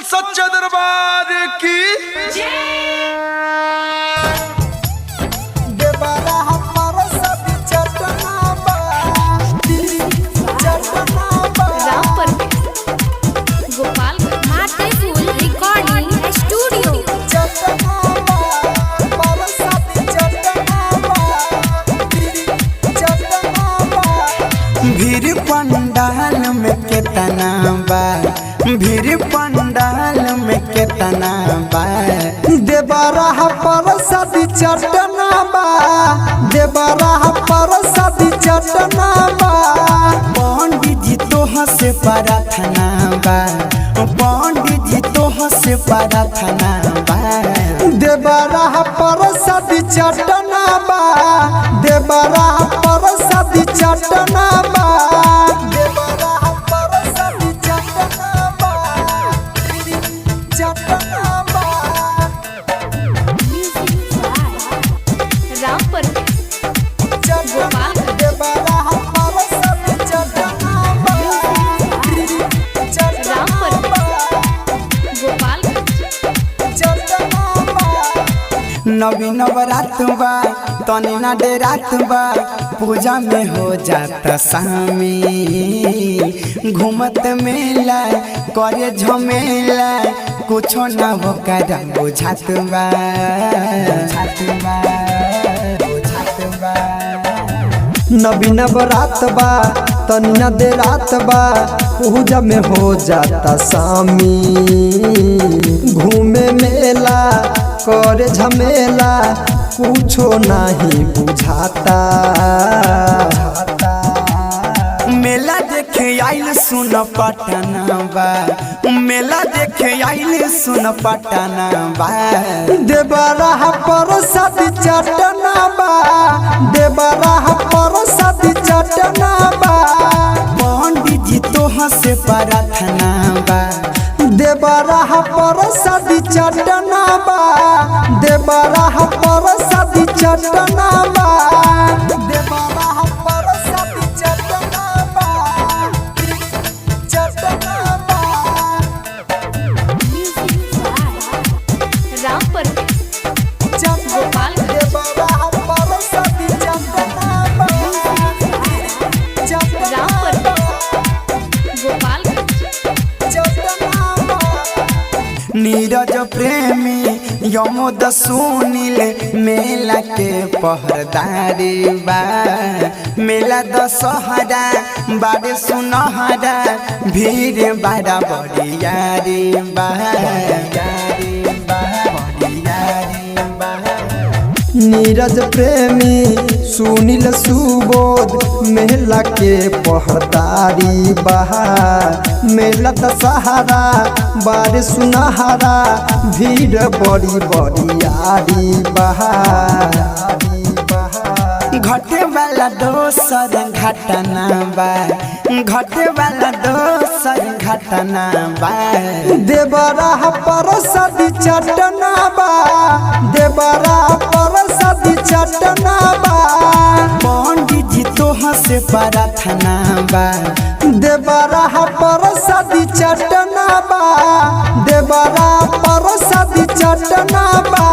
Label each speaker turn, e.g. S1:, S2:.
S1: सच्चे दरबार की।
S2: देवरा हमार सब चटना बा, चटना बा।
S3: राम परवेश, गोपालगंज।
S4: Matriphool recording studio.
S2: चटना बा, हमार सब चटना बा, चटना बा।
S5: भीड़ पंडाल में केतना बा, भीड़ पंडाल में केतना बा।
S2: देवरा पर सदी चटना बा, देवरा पर सदी चटना बा।
S5: पंडित जी तोह से प्रार्थना बा, पंडित जी तोह से प्रार्थना बा।
S2: देवरा पर सदी चटना बा, देवरा पर सदी चटना बा। देवरा पर सदी चटना बा, चटना बा।
S3: Music by Ram Parvesh, Gopalganj.
S2: देवरा पर सदी चटना बा, चटना
S3: राम
S2: बा।
S3: परवेश, गोपालगंज।
S2: चटना बा।
S5: नवी नवरात बा, तनी ना डेरात बा, पूजा में हो जाता शामिल। घूमत मेला करे झमेला, कुछो ना होकर बुझात बा, बुझात बा, बुझात बा।
S2: नबी नवरात बा, तनी न दे रात बा, पूजा में हो जाता सामी। घूमे मेला करे झमेला, कुछो नहीं बुझाता।
S5: मेला देखे आइल सुन पटना बा, मेला देखे आइल सुन पटना बा।
S2: देवरा पर सदी चटना बा, देवरा पर सदी चटना बा।
S5: पंडित जी तोह से प्रार्थना बा,
S2: देवरा पर सदी चटना बा, देवरा पर सदी चटना बा। देवरा पर सदी चटना बा, चटना बा।
S3: Music by Ram Parvesh, Gopalganj.
S2: देवरा पर सदी चटना बा, चटना
S3: राम
S2: बा,
S3: परवेश, गोपालगंज।
S2: चटना बा।
S5: नीरज प्रेमी यमोद सुनील मेला के पहरदारी बा। मेला दशहरा बारे सुनहरा, भीड़ बारा बड़ियारी बा, बड़ियारी बा।
S2: नीरज प्रेमी सुनील सुबोध मेला के पहरदारी बहा। मेला दशहरा बारे सुनहरा, भीड़ बड़ी बड़ियारी बहा।
S5: घटे वाला दोसर घटना बा, घटे वाला दोसर घटना बा।
S2: देवरा पर सदी चटना बा, देवरा पर सदी चटना बा।
S5: पंडित जी तोह से प्रार्थना बा,
S2: देवरा पर सदी चटना बा, देवरा पर सदी चटना बा।